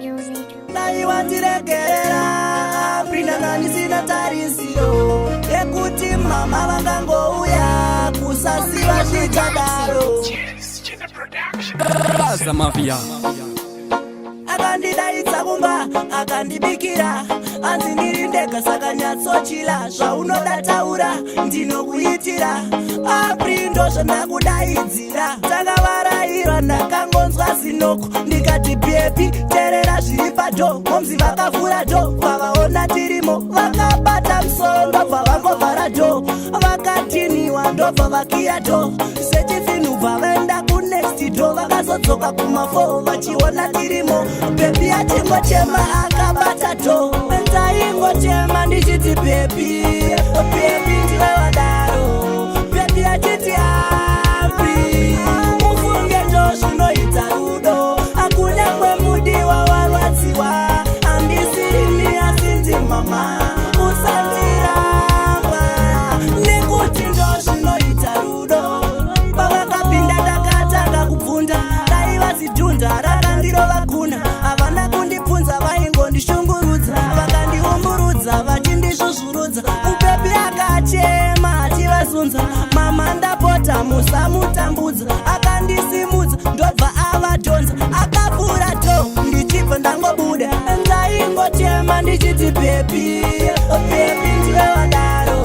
Music. Dai wandiregerera, ndanga ndisina tarisiro yekuti mama vangangouya kusasiva zvichadaro. Gaza Mafia. Akandidaidza kumba, akandibikira, anzi ndiri ndega, saka nyatsochila. Zvaunoda taura, ndinokuitira. Apri, ndo zvandakudaidzira. Takavarairwa, ndakangonzwa zinoko, ndikati, "Baby, teerera zviri padoor." Momzi vakavhura door, vavaona tirimo, vakabata musoro, ndobva vangovhara door. Vakatiniwa, ndobva vakiya door sechifinhu, bva vaenda kunext door. Vakazodzoka kuma4 vachiona tirimo, baby achingochema akabata door. Ndaingochema ndichiti, "Baby, baby, ndiwe wadaro." Baby achiti, "Apri, mufunge ndo zvinoita rudo. Akunyangwe mudiwa warwadziwa, handisini asi ndimama. Usandiramba nekuti ndo zvinoita rudo." Pavakapinda ndakatanga kubvunda, raiva zidhunda rakandirova guna. Havana kundibvunza, vaingondishungurudza, vakandiumburudza vachindizvuzvurudza. Ubaby akachema achivazunza, "Mama, ndapota, musamutambudza." Akandisimudza, ndobva avadhonza, akavhura door, ndichibva ndangobuda. Ndaingochema ndichiti, "Baby, baby, ndiwe wadaro."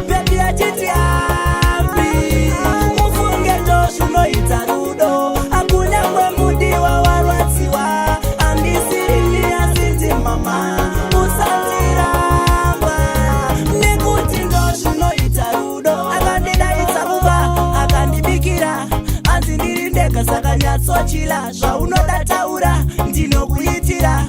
Baby achiti, "Apri, mufunge ndo zvinoita rudo. Akunyangwe mudiwa warwadziwa, handisirini asi ndimama. Usandiramba nekuti ndo zvinoita rudo." Akandidaidza kumba, akandibikira, anzi ndiri ndega, saka nyatsochila. Zvaunoda taura, ndinokuitira.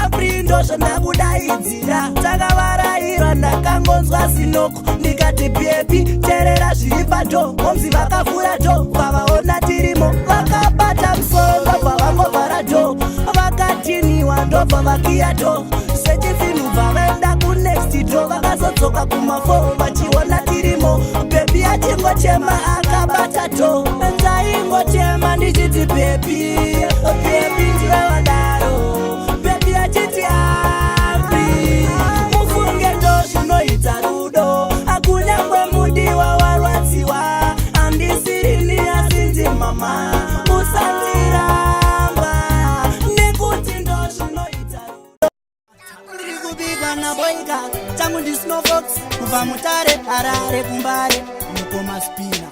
Apri, ndo zvandakudaidzira. Takavarairwa, ndakangonzwa zinoko, ndikati, "Baby, teerera zviri padoor." Momzi vakavhura door, vavaona tirimo, vakabata musoro, ndobva vangovhara door. Vakatiniwa, ndobva vakiya door sechifinhu, bva vaenda kunext door. Vakazodzoka kuma4 vachiona tirimo, baby achingochema akabata door. Ndaingochema ndichiti, "Baby, baby, ndiwe wadaro." Baby achiti, "Apri, mufunge ndo zvinoita rudo. Akunyangwe mudiwa warwadziwa, handisirini asi ndimama. Usandiramba nekuti ndo zvinoita rudo." Ndiri kubikwa naboika changu, ndiSnowfox, kubva Mutare, Harare, kuMbare, mukoma Spina.